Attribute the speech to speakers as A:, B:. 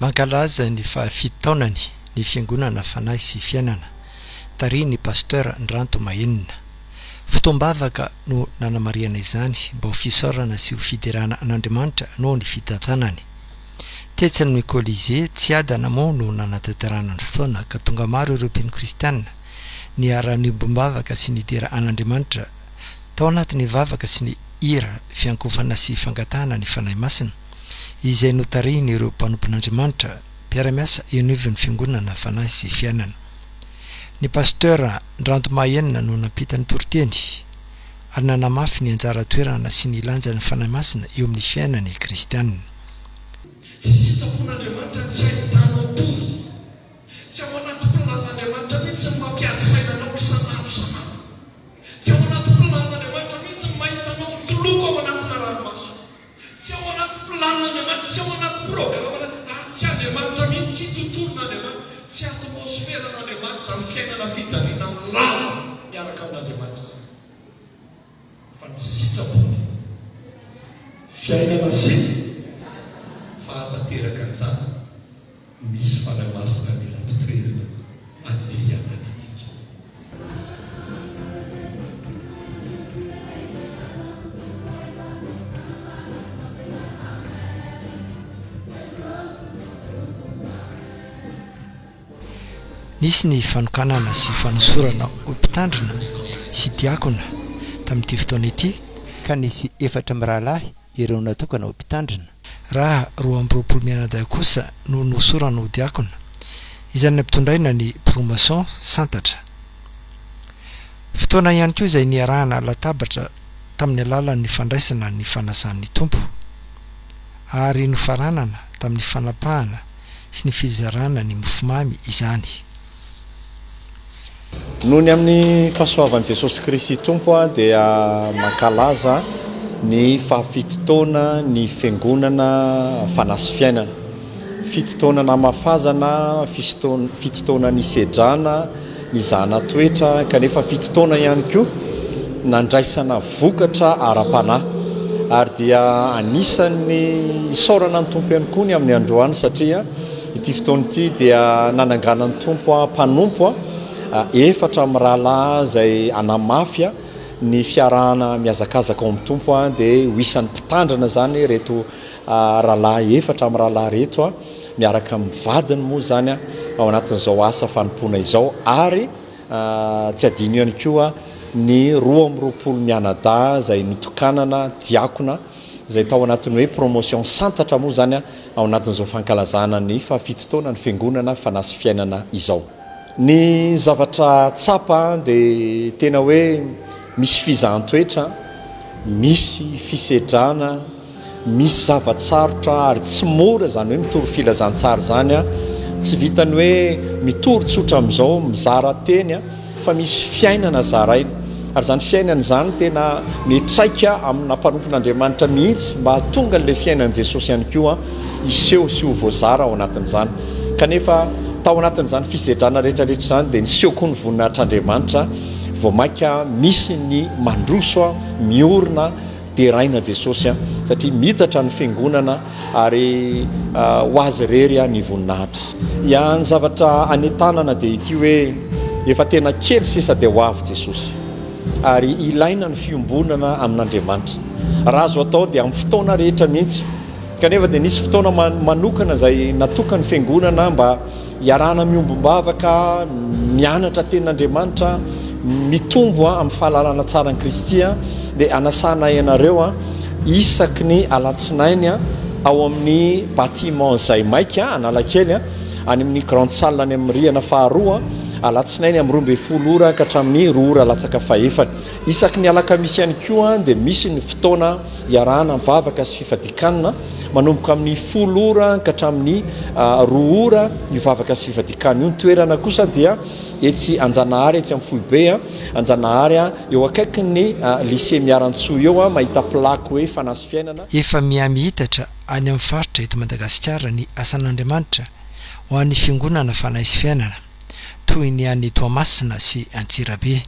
A: Mankalaza ny fahafito taonany ny Fiangonana Fanahy sy Fiainana, tarihin'ny Pasteur Ndranto Mahenina. Fotoam-bavaka no nanamarihana izany mba ho fisaorana sy ho fiderana an'Andriamanitra noho ny fitantanany. Tetsy amin'ny Colisée Tsiadana moa no nanatanterahana ny fotoana ka tonga maro ireo mpino kristiana niara-niombom-bavaka sy nidera an'Andriamanitra tao anatin'ny vavaka sy ny hira fiankofana sy fangatahana ny Fanahy Masina. izay notarihin'ireo mpanompon'Andriamanitra mpiara-miasa eo anivon'ny Fiangonana Fanahy sy Fiainana. Ny Pasteur Ndranto Mahenina no nampita ny toriteny ary nanamafy ny anjara toerana sy ny lanjan'ny Fanahy Masina eo amin'ny fiainan'ny kristiana.
B: Tsy sitrapon'Andriamanitra ny tsy ahitanao tory. Tsy ao anaty plan'Andriamanitra mihitsy ny mampiady saina anao isan'andro isan'andro. Tsy ao anaty plan'Andriamanitra mihitsy ny mahita anao mitoloko ao anatina ranomaso. Tsy ao anaty planin'Andriamanitra, tsy ao anaty programan'Andriamanitra, ary tsy Andriamanitra mihitsy, tsy tontolon'Andriamanitra, tsy atmosferan'Andriamanitra izany fiainana fijaliana lava miaraka amin'Andriamanitra izany. Fa ny sitrapony, fiainana sy fahatanteraka an'izany. Misy Fanahy Masina mila mpitoerana aty anatintsika.
A: Nisy ny fanokanana sy fanosorana ho mpitandrina sy diakona tamin'ity fotoana ity, ka nisy efatra mirahalahy ireo natokana ho mpitandrina, raha 22 mianadahy kosa no nohosorana ho diakona, izay nampitondraina ny Promotion Santatra. Fotoana ihany koa izay niarahana latabatra tamin'ny alalan'ny fandraisana ny fanasan'ny Tompo, ary nofaranana tamin'ny fanapahana sy ny fizarana ny mofomamy izany.
C: Noho ny amin'ny fahasoavan'i Jesosy Kristy Tompo dia mankalaza ny fahafito taona ny Fiangonana Fanahy sy Fiainana. Fito taona namafazana, fito taona nisedrana, nizahana toetra, kanefa fito taona ihany koa nandraisana vokatra ara-panahy. Ary dia anisan'ny isaorana ny Tompo ihany koa ny amin'ny androany satria Ity fotoana ity dia nananganan'ny Tompo mpanompo efatra mirahalahy izay hanamafy ny fiarahana mihazakazaka ao amin'ny Tompo dia ho isan'ny mpitandrina izany ireto rahalahy efatra mirahalahy ireto miaraka amin'ny vadiny moa izany ao anatin'izao asa fanompoana izao ary tsy adino ihany koa ny 22 mianadahy izay notokanana diakona izay tao anatin'ny hoe promotion santatra moa izany ao anatin'izao fankalazana ny fahafito taona ny Fiangonana Fanahy sy Fiainana izao. Ny zavatra tsapa dia tena hoe misy fizahan-toetra, misy fisedrana, misy zava-tsarotra ary tsy mora izany hoe mitory filazantsara izany. Tsy vitan'ny hoe mitory tsotra amin'izao, mizara teny. fa misy fiainana zaraina, ary izany fiainana izany tena miantraika amina mpanompon'Andriamanitra mihitsy mba hahatonga an'ilay fiainan'i Jesosy ihany koa hiseho sy ho voazara ao anatin'izany. Kanefa tao anatin'izany fisedrana rehetra rehetra izany dia niseho koa ny voninahitr'Andriamanitra, vao mainka misy ny mandroso, miorina, Deraina Jesosy an, satria miitatra ny fiangonana ary ho azy irery ny voninahitra. Ya, ny zavatra anentanana dia ity hoe efa tena kely sisa dia ho avy Jesosy. Ary ilaina ny fiombonana amin'Andriamanitra. Raha azo atao dia amin'ny fotoana rehetra mihitsy. Kanefa dia nisy fotoana manokana izay natokan'ny fiangonana mba Iarahana miombom-bavaka, mianatra tenin'Andriamanitra, mitombo amin'ny fahalalana tsara an'i Kristy, dia anasana ianareo isaky ny alatsinainy ao amin'ny bâtiment Zaimaika Analakely, any amin'ny grande salle any amin'ny rihana faharoa, alatsinainy amin'ny 12 ora ka hatramin'ny roa ora latsaka fahefany. Isaky ny alakamisy ihany koa dia misy ny fotoana iarahana mivavaka sy fifadian-kanina manomboka amin'ny folo ora ka hatramin'ny roa ora io vavaka sy fifadian-kanina io. Ny toerana kosa dia etsy Anjanahary, etsy amin'ny foibe Anjanahary, eo akaikin'ny lycée Miarantsoa eo, mahita plaque hoe Fanahy sy Fiainana.
A: Efa miha-mihitatra any amin'ny faritra eto Madagasikara ny asan'Andriamanitra ho an'ny Fiangonana Fanahy sy Fiainana, toy ny any Toamasina sy Antsirabe.